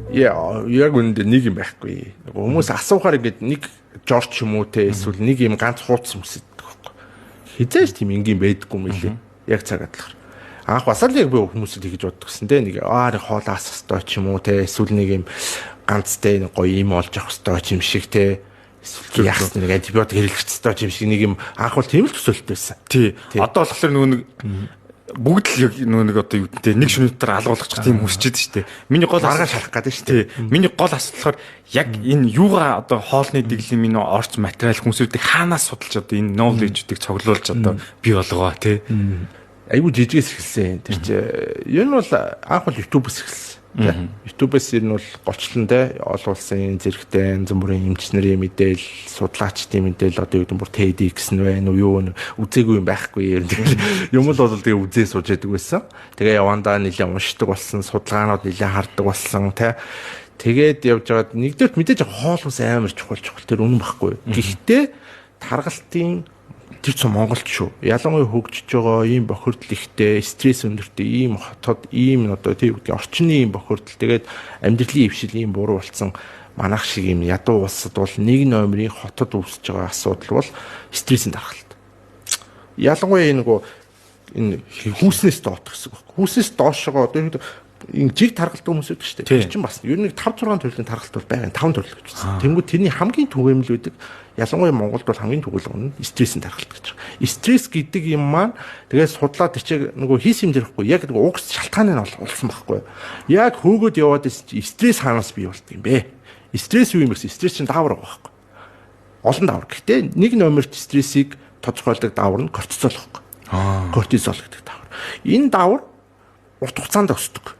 Яа, яг үүндээ нэг юм байхгүй. Нөгөө хүмүүс асуухаар ингээд нэг жорч юм уу те эсвэл нэг юм ганц хууц юм сэддэг байхгүй. Хизээж тийм энгийн байдаггүй юм лээ. Яг цаг адлахаар. Анх бас л яг би хүмүүсд тэгж боддог гэсэн те нэг аа нэг хоол аасах ёстой ч юм уу те эсвэл нэг юм ганцтай нэг гоё юм олж авах ёстой ч юм шиг те эсвэл яах нэг антибиотик хэрэглэх ёстой ч юм шиг нэг юм анх бол тийм л төсөөлттэй байсан. Тий. Одоо болохоор нөгөө нэг бүгд л яг нөгөө нэг одоо юу гэдэг нэг шөнө дотор алгуулчих тийм хүсчихэд шүү дээ. Миний гол Маргааш шалах гэдэг шүү дээ. Тий. Миний гол асуудал болохоор яг энэ юугаа одоо хоолны дэглэм энэ орц материал хүмүүсүүдийг хаанаас судалж одоо энэ knowledge-үүдийг цуглуулж одоо бий болгоо тий. Айгуу жижигээс эхэлсэн. Тэр чи ер нь бол анх бол YouTube-ээс эхэлсэн. YouTube-ээс ер нь бол голчлон те олон улсын зэрэгтэй янз бүрийн эмч нарын мэдээл, судлаачдын мэдээл одоо юу гэдэг нь бүр TEDx нь байна уу юу вэ үзээгүй юм байхгүй ер нь тэгэл юм л бол тэгээ үзээ сууж яадаг байсан. Тэгээ явандаа нэлээд уншдаг болсон, судалгаанууд нэлээд хардаг болсон те. Тэгээд явж байгаад нэгдүгээрт мэдээж хоол ус амар чухал чухал тэр үнэн байхгүй. Гэхдээ таргалтын тэр цоо Монголч шүү. Ялангуяа хөгжиж байгаа ийм бохирдол ихтэй, стресс өндөртэй ийм хотод ийм одоо тийм үгдийн орчны ийм бохирдол тэгээд амьдралын ившил ийм буруу болсон манайх шиг ийм ядуу улсад бол нэг номерын хотод үүсэж байгаа асуудал бол стрессийн даргалт. Ялангуяа энэ нөгөө энэ хүүснээс доотох гэсэн үг. Хүүснээс доошогоо одоо энэ жиг таргалт хүмүүс байдаг шүү дээ. Тэр чинь бас ер нь 5 6 төрлийн таргалт бол байгаа. 5 төрөл гэж байна. Тэнгүүд тэрний хамгийн түгээмэл байдаг. Ялангуяа Монголд бол хамгийн түгээмэл нь стрессийн таргалт гэж байгаа. Стресс гэдэг юм маань тэгээд судлаад тэр чиг нөгөө хийсэн юм дэрхгүй яг нөгөө угс шалтгааны нь олсон байхгүй. Яг хөөгөөд яваад байсан чи стресс хаанаас бий болд юм бэ? Стресс юу юм бэ? Стресс чинь даавар байгаа байхгүй. Олон даавар. Гэтэ нэг номерт стрессийг тодорхойлдог даавар нь кортизол байхгүй. Кортизол гэдэг даавар. Энэ даавар урт хугацаанд өсдөг.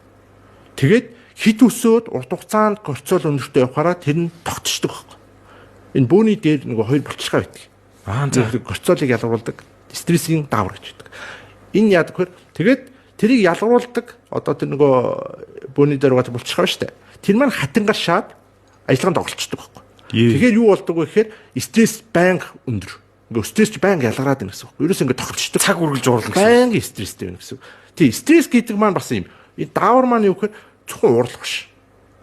Тэгээд хит өсөөд урт хугацаанд кортизол өндөртэй явахаараа тэр нь тогтчихдог байхгүй. Энэ бөөний дээр нөгөө хоёр булчирхай байдаг. Аа за. Кортизолыг ялгаруулдаг стрессийн даавар гэж байдаг. Энэ яадаг вэ? Тэгээд тэрийг ялгаруулдаг одоо тэр нөгөө бөөний дээр байгаа булчирхай шүү дээ. Тэр маань хатангаар шаад ажиллагаанд оролцдог байхгүй. Тэгэхээр юу болдог вэ гэхээр стресс байнга өндөр. Ингээ стресс чи байнга ялгараад байна гэсэн үг. Ерөөс ингээ тогтчихдог. Цаг үргэлж уурлаа гэсэн. Байнга стресстэй байна гэсэн үг. Тий, стресс гэдэг маань бас юм. Энэ даавар маань юу гэхээр зөвхөн уурлах биш.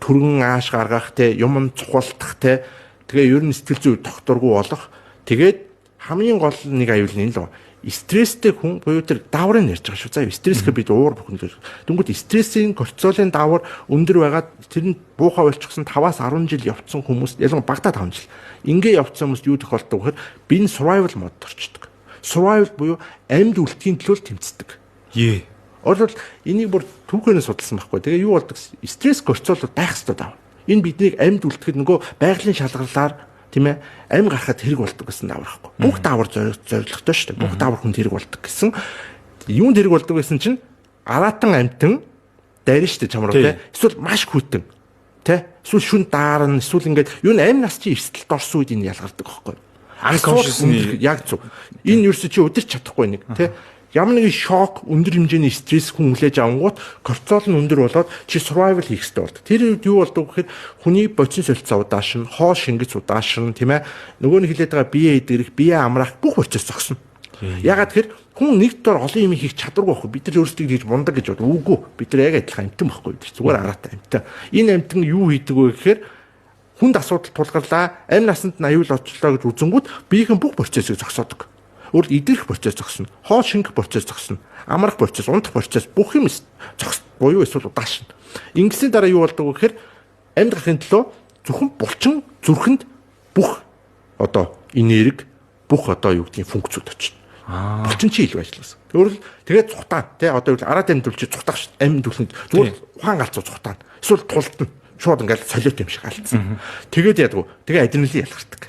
Түргэн ааш гаргах те, юм цухалдах те. Тэгээ ер нь сэтгэл зүй тогтворгүй болох. Тэгээд хамгийн гол нэг аюул нь энэ л байна. Стресстэй хүн буюу тэр дааврыг ярьж байгаа шүү. За стресс гэхээр бид уур бүхэн дээр. Тэнгүүд стрессийн кортизолын даавар өндөр байгаад тэр нь буухай болчихсон 5-аас 10 жил явцсан хүмүүс ялангуяа багтаа 5 жил. Ингээ явцсан хүмүүст юу тохиолддог вэ гэхээр би энэ survival мод орчдөг. Survival буюу амьд үлдэхийн төлөө тэмцдэг. Ее. Өөрөлд энийг бүр түүхээр нь судалсан байхгүй. Тэгээ юу болдог? Стресс кортизол байх ёстой даавар. Энэ биднийг амьд үлдэхэд нөгөө байгалийн шалгарлаар тийм ээ амь гарахад хэрэг болдог гэсэн даавар байхгүй. Бүх даавар зорилготой шүү дээ. Бүх даавар хүнд хэрэг болдог гэсэн. Юунд хэрэг болдог гэсэн чинь араатан амтан дайрна шүү дээ чамруу тий. Эсвэл маш хүйтэн тий. Эсвэл шүн даарна эсвэл ингээд юу н амь нас чи эрсдэлд орсон үед энэ ялгардаг байхгүй. Unconscious-ны яг зөв. Энэ ерөөсөө чи өдөрч чадахгүй нэг тий. Ямар нэгэн шок, өндөр хэмжээний стресс хүн хүлээж авангуут кортизол нь өндөр болоод чи survival хийх хэрэгтэй болдог. Тэр үед юу болдог гэхээр хүний бодисын солилцоо удаашрна, хоол шингэц удаашрна, тийм ээ. Нөгөө нэг хэлээд байгаа бие эдгэрэх, бие амраах бүх процесс зогсно. Ягаад тэгэхээр хүн нэг дор олон юм хийх чадваргүй байхгүй. Бид нар өөрсдийг хийж мундаг гэж бод. Үгүй. Бид нар яг адилхан амтан байхгүй. Бид нар зүгээр араатай амтан. Энэ амтан юу хийдэг вэ гэхээр хүнд асуудал тулгарлаа, амь насанд нь аюул очлоо гэж үзэнгүүт биеийн бүх процессыг зогсоодог. Өөрөлд идэрх процесс зогсно, хоол шингэх процесс зогсно, амрах процесс, унтах процесс бүх юм зогс буюу эсвэл удаашна. Ингэсний дараа юу болдог вэ гэхээр амьд гарахын төлөө зөвхөн булчин зүрхэнд бүх одоо энерги, бүх одоо юу гэдгийг функцүүд очно. Булчин чи илүү ажилласан. Өөрөлд тэгээд цухтаан тий одоо юу араад амьд үлчи цухтах шүү амьд үлэхэд зүгээр ухаан галзуу цухтаан. Эсвэл тултна. Шууд ингээл солиот юм шиг алдсан. Тэгээд яадаг вэ? Тэгээ адреналин ялгардаг.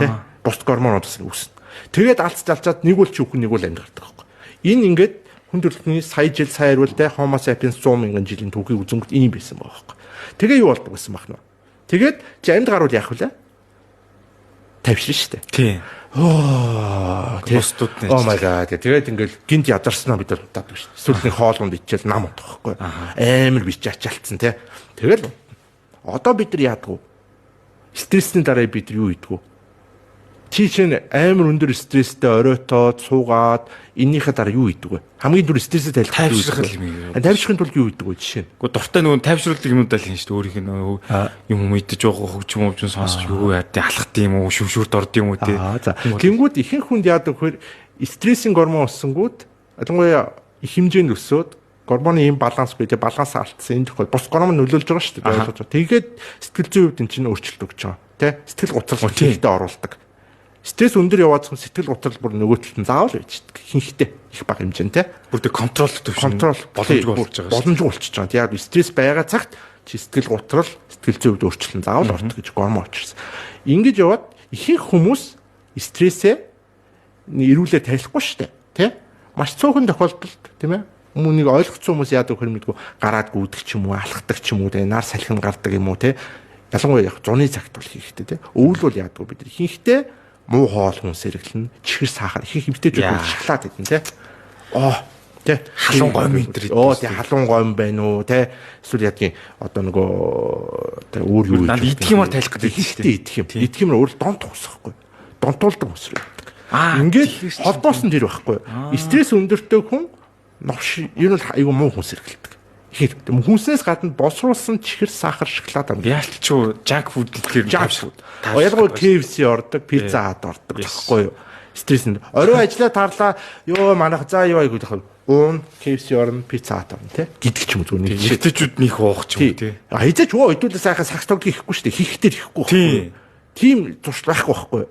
Тий бусд гормонууд бас үүснэ. Тэгээд алц залцаад нэг үл чи үхэн нэг үл амьд гардаг байхгүй. Энэ ингээд хүн төрөлхтний сая жил сая арвал те Homo sapiens 100 мянган жилийн түүхийг үзэнгүүт ийм байсан байгаа байхгүй. Тэгээ юу болдог гэсэн бах нь. Тэгээд чи амьд гарвал яах вэ? Тавьшин шүү дээ. Тий. Оо бусдууд нь. Oh my god. Тэгээд ингээл гинт ядарснаа бид нар удаадаг шүү дээ. Эсвэл нэг хоолунд ичээл нам удах байхгүй. Амар бич ачаалтсан те. Тэгэл одоо бид нар яадаг вэ? Стрессний дараа бид нар юу хийдэг вэ? Чи чинь амар өндөр стресстэй оройтоод суугаад эннийхээ дараа юу хийдэг вэ? Хамгийн түрүү стрессээ тайлах юм. Тайвшрахын тулд юу хийдэг вэ жишээ нь? Гэхдээ дуртай нөгөө тайвшруулдаг юмудаа л хийн шүү дээ. Өөрийнх нь юм юм идэж байгаа хөгжим хөгжим сонсох юу яа тий алхах юм уу шүвшүрт орд юм уу тий. За. Тэнгүүд ихэнх хүнд яадаг вэхээр стрессийн гормон өссөнгүүд ялангуяа их хэмжээнд өсөөд гормоны ийм баланс бий тий баланс алдсан энэ тохиол бус гормон нөлөөлж байгаа шүү дээ. Ойлгож байгаа. Тэгээд сэтгэл зүйн хувьд эн чинь өөрчлөлт өгч байгаа. Тэ сэтгэл готрол ихтэй оруулдаг. Стресс өндөр яваад цом сэтгэл готрол бүр нөгөө талд нь заавал байж чаддаг. Хинхтэй их бага хэмжээнд те. Бүр тэг контрол төвшин боломжгүй болчихж байгаа. Боломжгүй болчихж байгаа. Яг стресс байгаа цагт чи сэтгэл готрол, сэтгэл зүйн хувьд өөрчлөлт заавал ордог гэж гормон учирсан. Ингэж яваад ихэнх хүмүүс стрессээ эрүүлээ тайлахгүй шүү дээ. Тэ? Маш цөөхөн тохиолдолд тийм ээ. Хүмүүнийг ойлгоцсон хүмүүс яадаг хэр мэдгүй гараад гүйдэг ч юм уу, алхдаг ч юм уу, тэ нар салхин гардаг юм уу, тэ. Ялангуяа яг зуны цагт бол хийхтэй, тэ. Өвөл бол яадаг бид нар ихэнхдээ муу хоол хүнс хэрэглэн, чихэр сахар ихэнх эмэгтэйчүүд бол шоколад идэн тэ. Тэ халуун гомь энэ. Тэ халуун гомь байна уу, тэ. Эсвэл ядгийн одоо нөгөө тэ өөр юу идэх юмар тайлах гэдэг шүү дээ. Идэх юм. Идэх юмар өөр донт усахгүй. Донтуулдаг усрыг. Ингээд холбоос нь тэр байхгүй. Стресс өндөртэй хүн новш ер нь айгүй муу хүнс хэрэглэдэг. Хүнснээс гадна боловсруулсан чихэр сахар шоколад ам. Яалч юу junk food гэхээр junk food. Ялангуяа KFC ордог, Pizza Hut ордог гэхгүй юу? Стресс нь. Орой ажиллаа таарлаа. Йоо манайх за юу айгүй тахав. Уун KFC орно, Pizza Hut орно тий гэдэг ч юм зүгээр нэг жишээчүүд нөх уух ч юм уу тий. А хизээч өө хэдүүлээ сайхан сагс тоглох хийхгүй шүү дээ. Хийхдээ хийхгүй байхгүй. Тийм зуршил байхгүй байхгүй.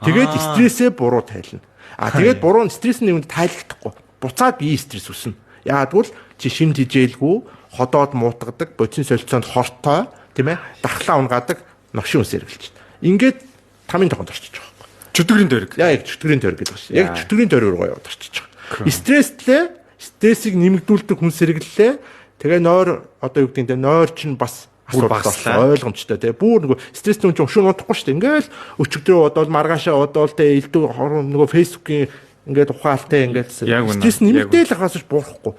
Тэгээд стрессээ буруу тайлна. А тэгээд буруу стресс нь юунд тайлагдахгүй. Буцаад бие стресс өснө. Яагаад гэвэл чи шим тижээлгүй ходоод муутгадаг, бодисын солилцоонд хортой, тийм ээ, дархлаа унгаадаг новшин үс эргэлж. Ингээд тамийн тогонд орчиж байгаа байхгүй. Чөтгөрийн тойрог. Яг чөтгөрийн тойрог гэдэг байна. Яг чөтгөрийн тойрог руу яваад орчиж байгаа. Стресслээ, стрессийг нэмэгдүүлдэг хүнс хэрэглэлээ. Тэгээ нойр одоо юу гэдэг нь нойр чинь бас асуудал ойлгомжтой тий. Бүр нөгөө стресс нүн чинь өшөө унтахгүй шүү дээ. Ингээл өчигдрөө бодоол маргаашаа бодоол тий элдв нөгөө фэйсбүүкийн ингээд ухаалтай ингээд стресс нэмэгдээл хахаас ч буурахгүй.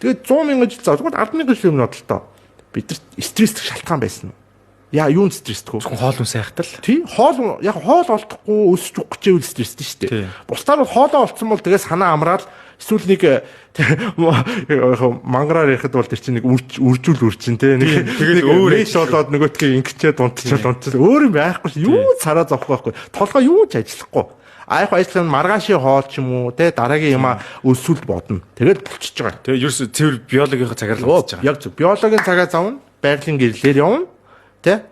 Тэгээд 100 мянган жил за зүгээр 10 мянган жил өмнө бодолтой. Бид нар стресстэх шалтгаан байсан уу? Яа юунд стрессдэх вэ? Зөвхөн хоол хүнс айхтал. Тий, хоол яг хоол олдохгүй өсөж өгөх гэж ивэл стресстэй шүү дээ. Бусдаар бол хоолоо олдсон бол тэгээ санаа амраал эсвэл нэг мангараар ярихад бол тэр чинь нэг үржүүл үрчин те нэг тэгэл өөр иш болоод нөгөөтгөө ингэчээд унтчихвал өөр юм байхгүй ш. Юу цараа зовхгүй байхгүй. Толгой юу ч ажиллахгүй. А яг ажиллах нь маргаашийн хоол ч юм уу те дараагийн юмаа өсвөлд бодно. Тэгэл болчихж байгаа. Тэгээ ерөөсө цэвэр биологийн цагаар л болчихж байгаа. Яг зөв. Биологийн цагаа завна, байгалийн гэрлээр явна. Тэ?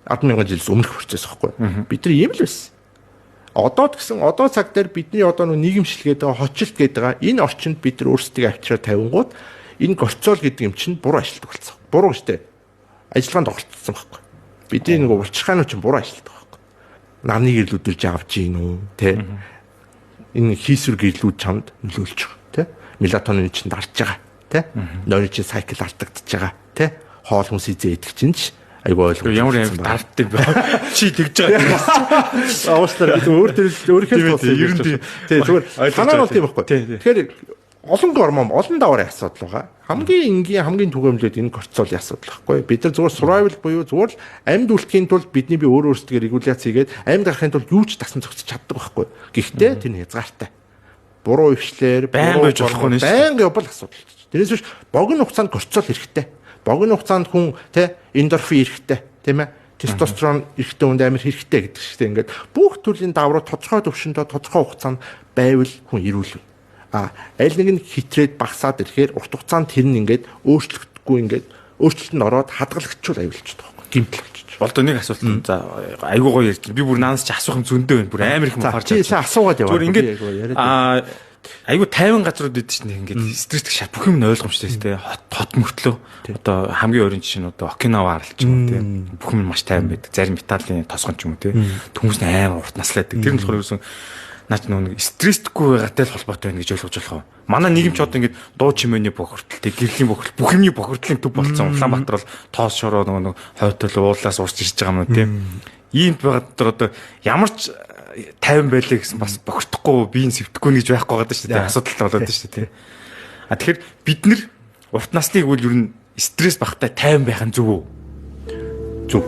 10,000 жилээс өмнөх процесс байхгүй. Бид нар ийм л байсан. Одоо гэсэн одоо цаг дээр бидний одоо нэг нийгэмшил гэдэг байгаа, хочилт гэдэг байгаа энэ орчинд бид нар өөрсдөө авчираа тавингууд энэ кортизол гэдэг юм чинь буруу ажилтдаг болсон. Буруу штэ. Ажиллагаанд оролцсон байхгүй. Бидний нэг булчирхаанууд чинь буруу ажилтдаг. Нарны гэрлүүд үрж авч гин үү те энэ хийсвэр гэрлүүд чамд нөлөөлж байгаа те мелатонин чинь дарж байгаа те нойрын чинь сайкл алдагдчихж байгаа те хоол хүнс изээ идэх чинь ч айгүй ойлгомжтой ямар ямар дарддаг бэ чи тэгж байгаа уушлаар би өөр төрөл өөрийнхөө тулсан ер нь тий зүгээр санаа бол тийм байхгүй. Тэгэхээр олон гормон олон даваарын асуудал байгаа. Хамгийн энгийн хамгийн түгээмлээд энэ кортизолын асуудал байхгүй. Бид нар зүгээр survival буюу зүгээр л амьд үлдэхийн тулд бидний бие өөр өөрсдөө регуляц хийгээд амьд гарахын тулд юу ч дасан зохицож чаддаг байхгүй. Гэхдээ тэр нь хязгаартай. Буруу ившлэр байнга байж болохгүй нэ. Байнга явбал асуудал. Тэрнээс биш богино хугацаанд кортизол хэрэгтэй. Богино хугацаанд хүн тэ эндорфин хэрэгтэй, тийм ээ? Тестостерон эрэгтэй хүнд амар хэрэгтэй гэдэг шиг тийм ингээд бүх төрлийн давруу тодорхой төвшөндөө тодорхой хугацаанд байвал хүн эрүүл. А аль нэг нь хитрээд багасаад ирэхээр урт хугацаанд тэр нь ингээд өөрчлөгдөхгүй ингээд өөрчлөлтөнд ороод хадгалагдчихвал аюулчдаг байхгүй гэмтэл болчих. Болдоо нэг асуулт. За айгуу гоё ярьж. Би бүр наанаас чи асуух юм зөндөө байна. Бүр амар их юм харж байна. Чи асуугаад яваа. Зүгээр ингээд айгуу 50 газрууд идэв чинь ингээд стресстэх шат бүх юм нь ойлгомжтой тийм хот мөртлөө одоо хамгийн ойрын жишээ нь одоо Окинава арал ч юм уу тийм бүх юм маш тайван байдаг. Зарим Италийн тосгон ч юм уу тийм хүмүүс нь амар урт наслаадаг. Тэр нь болохоор ерөөсөн наач нөгөө нэг стресстгүй байгаатай л холбоотой байна гэж ойлгож болох уу? Манай нийгэм ч одоо ингээд дуу чимээний бохирдол, тэг гэрлийн бохирдол, бүх юмны бохирдлын төв болцсон. Улаанбаатар бол тоос шороо нөгөө нэг хойтол уулаас урч ирж байгаа юм уу тийм. Иймд байгаа дотор одоо ямар ч тайван байлаа гэсэн бас бохирдохгүй, биеийн сэвтэхгүй гэж байхгүй байгаа шүү дээ. Асуудалтай болоод шүү дээ. А тэгэхээр бид нэр урт насныг үл ер нь стресс багтай тайван байх нь зөв үү? Зөв.